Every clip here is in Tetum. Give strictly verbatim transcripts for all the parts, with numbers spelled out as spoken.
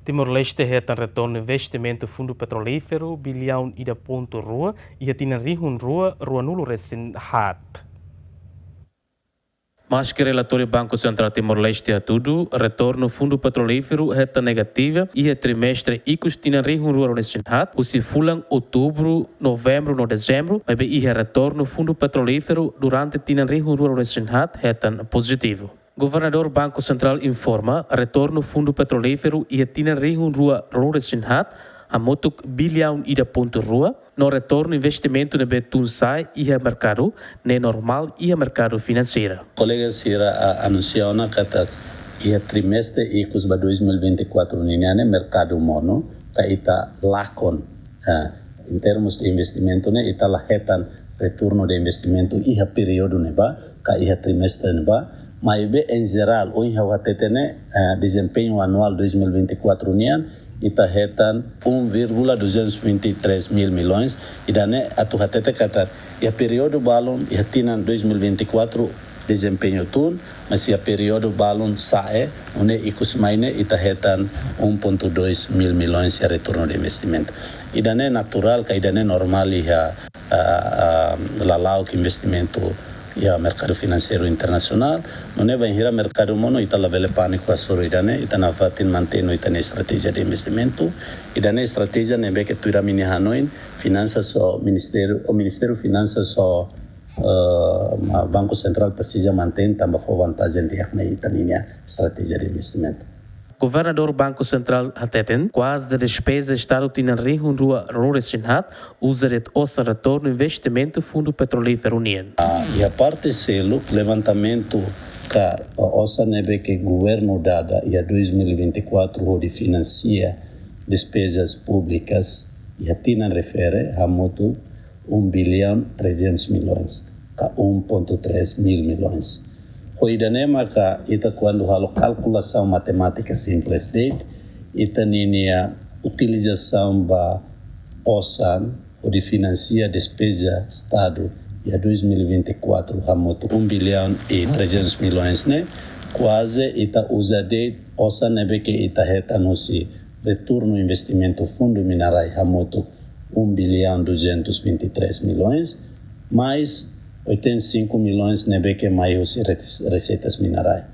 Timor-Leste hetan retornu investimentu fundu petrolíferu biliaun ida pontu rua iha tinan rihun rua ruanulu resin haat. Maski relatóriu Banku Sentrál Timor-Leste hatudu, retornu fundu petrolíferu hetan negativa iha trimestre ikus tinan rihun rua ruanulu resin haat, husi fulan Outubru, Novembru no Dezembru, maibé iha retornu fundu petrolíferu durante tinan rihun rua ruanulu resin haat hetan pozitivu. Governadór Banku Sentrál informa, retornu fundu petrolíferu iha tinan rihun rua ruanulu resin haat hamutuk biliaun ida pontu rua, no retornu investimentu ne'ebé tun sa'e iha merkadu ne'e normál iha merkadu finanseiru. Kolega sira, ah, anunsia ona katak iha trimestre ikus ba dois mil e vinte e quatro ninian ne'e merkadu monu, ka ita lakon, ah, em termos de investimentu ne'e ita la hetan retornu de investimentu iha períodu ne'ebá, ka iha trimestre ne'ebá, maibé em geral, ohin ha'u hatete ne'e, eh, desempeñu anuál dois mil e vinte e quatro nian, ita hetan um vírgula duzentos e vinte e três mil milhões, ida-ne'e atu hatete katak iha períodu balun, iha tinan dois mil e vinte e quatro desempeñu tun, mas iha períodu balun sa'e, nune'e ikus mai ne'e ita hetan um ponto dois mil milhões iha retornu de investimentu. Ida-ne'e naturál, ka ida-ne'e normál iha, ah, ah, lala'ok investimentu iha merkadu finanseiru internasionál. Nune'e bainhira merkadu monu, ita labele pániku hasoru ida-ne'e, ita nafatin mantein ita-nia estratéjia de investimentu. Ida-ne'e estratéjia ne'ebé ke tuir ami-nia hanoin, finansas ho ministériu, ou Ministériu Finansas ho, eh, ma-, Banku Sentrál presiza mantein tanba fó vantajen di'ak mai ita-nia estratéjia de investimentu. Governadór Banku Sentrál hateten, kuaze despeza Estadu tinan rihun rua ruanulu resin haat uza de'it osan retornu investimentu fundu petrolíferu nian. Ah, iha parte seluk, levantamentu ka, ah, osan ne'ebé ke governu dada iha dois mil e vinte e quatro hodi finansia despezas públikas iha tinan refere hamutuk um bilhão trezentos milhões, ka um ponto três mil milhões. Ho ida-ne'e maka ita kuandu halo kalkulasaun matemátika simples de'it, ita ninia utilizasaun ba osan hodi finansia despeza Estadu iha dois mil e vinte e quatro hamutuk um bilhão e trezentos milhões ne'e, kuaze ita uza de'it osan ne'ebé ke ita hetan husi retornu investimentu fundu mina-rai hamutuk um bilhão duzentos e vinte e três milhões, mais oitenta e cinco milhões ne'ebé ke mai husi re-, reseitas mina-rai.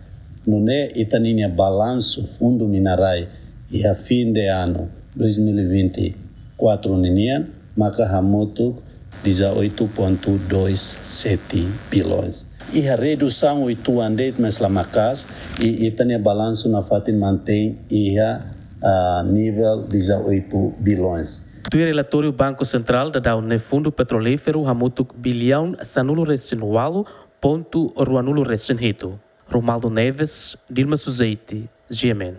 Nune'e ita ninia balansu fundu mina-rai iha fim de ano dois mil e vinte e quatro ninian, maka hamutuk dezoito ponto dois sete bilhões. Iha redusaun oituan de'it, mas la maka'as, i ita-nia balansu nafatin mantein iha, ah, nivel dezoito bilhões. Tuir relatóriu Banku Sentrál daudaun ne'e fundu petrolíferu hamutuk biliaun sanulu resin ualu pontu ruanulu resin hitu. Romaldo Neves, Dilma Suzeti, G M N.